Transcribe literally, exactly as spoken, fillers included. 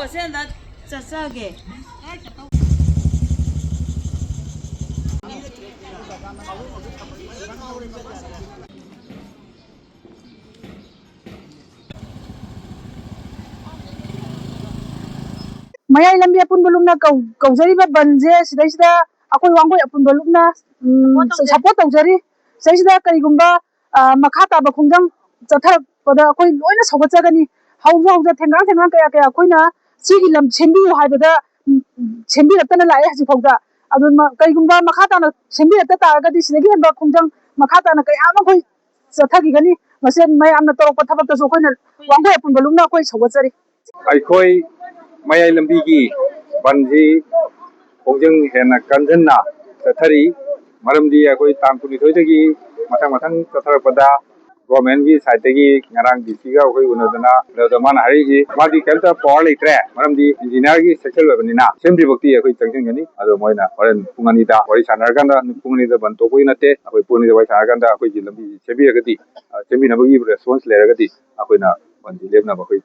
ꯍꯣꯁꯇꯦꯜꯗ ꯆꯠꯆꯒꯦ꯫ ꯃꯌꯥꯏ ꯂꯝꯕꯤ ꯑꯄꯨꯟꯕ ꯂꯨꯞꯅ ꯀꯧ-, ꯀꯧꯖꯔꯤꯕ ꯕꯟꯁꯦ ꯁꯤꯗꯩꯁꯤꯗ ꯑꯩꯈꯣꯏ ꯋꯥꯡꯒꯣꯏ ꯑꯄꯨꯟꯕ ꯂꯨꯞꯅ, ꯎꯝ, support ꯇꯧꯖꯔꯤ꯫ ꯁꯤꯗꯩꯁꯤꯗ ꯀꯔꯤꯒꯨꯝꯕ, ꯑ, ꯃꯈꯥ ꯇꯥꯕ ꯈꯣꯡꯖꯪ ꯆꯠꯊꯔꯛꯄꯗ ꯑꯩꯈꯣꯏ ꯂꯣꯏꯅ ꯁꯧꯒꯠꯆꯒꯅꯤ꯫ ꯍꯧꯖ ꯍꯧꯖ ꯊꯦꯡꯒꯥꯡ ꯊꯦꯡꯒꯥꯡ ꯀꯌꯥ ꯀꯌꯥ ꯑꯩꯈꯣꯏꯅ ꯁꯤꯒꯤ ꯂꯝ ꯁꯦꯝꯕꯤꯌꯨ ꯍꯥꯏꯕꯗ, ꯎꯝ, ꯁꯦꯝꯕꯤꯔꯛꯇꯅ ꯂꯥꯛꯑꯦ ꯍꯧꯖꯤꯛꯐꯥꯎꯗ꯫ ꯑꯗꯨꯅ ꯀꯔꯤꯒꯨꯝꯕ ꯃꯈꯥ ꯇꯥꯅ ꯁꯦꯝꯕꯤꯔꯛꯇ ꯇꯥꯔꯒꯗꯤ ꯁꯤꯗꯒꯤ ꯍꯦꯟꯕ ꯈꯣꯡꯖꯪ ꯃꯈꯥ ꯇꯥꯅ ꯀꯌꯥ ꯑꯃ ꯑꯩꯈꯣꯏ ꯆꯠꯊꯈꯤꯒꯅꯤ꯫ ꯃꯁꯤ ꯃꯌꯥꯝꯅ ꯇꯧꯔꯛꯄ ꯊꯕꯛꯇꯁꯨ ꯑꯩꯈꯣꯏꯅ ꯋꯥꯡꯒꯣꯏ ꯑꯄꯨꯟꯕ ꯂꯨꯞꯅ ꯑꯩꯈꯣꯏ ꯁꯧꯒꯠꯆꯔꯤ꯫ ꯑꯩꯈꯣꯏ ꯃꯌꯥꯏ ꯂꯝꯕꯤꯒꯤ ꯕꯟꯁꯤ ꯈꯣꯡꯖꯪ ꯍꯦꯟꯅ ꯀꯟꯖꯟꯅ ꯆꯠꯊꯔꯤ꯫ ꯃꯔꯝꯗꯤ ꯑꯩꯈꯣꯏ ꯇꯥꯡ ꯀꯨꯟꯅꯤꯊꯣꯏꯗꯒꯤ ꯃꯊꯪ ꯃꯊꯪ ꯆꯠꯊꯔꯛꯄꯗ ꯒꯣꯔꯃꯦꯟꯒꯤ ꯁꯥꯏꯠꯇꯒꯤ ꯉꯔꯥꯡ ꯗꯤ ꯁꯤꯒ ꯑꯩꯈꯣꯏ ꯎꯅꯗꯅ, ꯑꯗꯨꯗ ꯃꯥꯅ ꯍꯥꯏꯔꯤꯁꯤ ꯃꯥꯗꯤ ꯀꯔꯤꯝꯇ ꯄꯋꯥꯔ ꯂꯩꯇ꯭ꯔꯦ, ꯃꯔꯝꯗꯤ ꯏꯟꯖꯤꯅꯤꯌꯥꯔꯒꯤ ꯁꯦꯛꯁꯟ ꯑꯣꯏꯕꯅꯤꯅ ꯁꯦꯝꯗ꯭ꯔꯤꯐꯥꯎꯇꯤ ꯑꯩꯈꯣꯏ ꯆꯪꯁꯤꯟꯒꯅꯤ꯫ ꯑꯗꯣ ꯃꯣꯏꯅ ꯍꯣꯔꯦꯟ ꯄꯨꯡ ꯑꯅꯤꯗ ꯋꯥꯔꯤ ꯁꯥꯟꯅꯔꯀꯥꯟꯗ, ꯄꯨꯡ ꯑꯅꯤꯗ ꯕꯟ ꯇꯣꯛꯄꯒꯤ ꯅꯠꯇꯦ, ꯑꯩꯈꯣꯏ ꯄꯨꯡ ꯑꯅꯤꯗ ꯋꯥꯔꯤ ꯁꯥꯟꯅꯔꯀꯥꯟꯗ ꯑꯩꯈꯣꯏꯒꯤ ꯂꯝꯕꯤꯁꯤ ꯁꯦꯝꯕꯤꯔꯒꯗꯤ, ꯑ, ꯁꯦꯝꯕꯤꯅꯕꯒꯤ ꯔꯦꯁꯄꯣꯟꯁ ꯂꯩꯔꯒꯗꯤ ꯑꯩꯈꯣꯏꯅ ꯕꯟꯁꯤ ꯂꯦꯞꯅꯕ ꯑꯩꯈꯣꯏ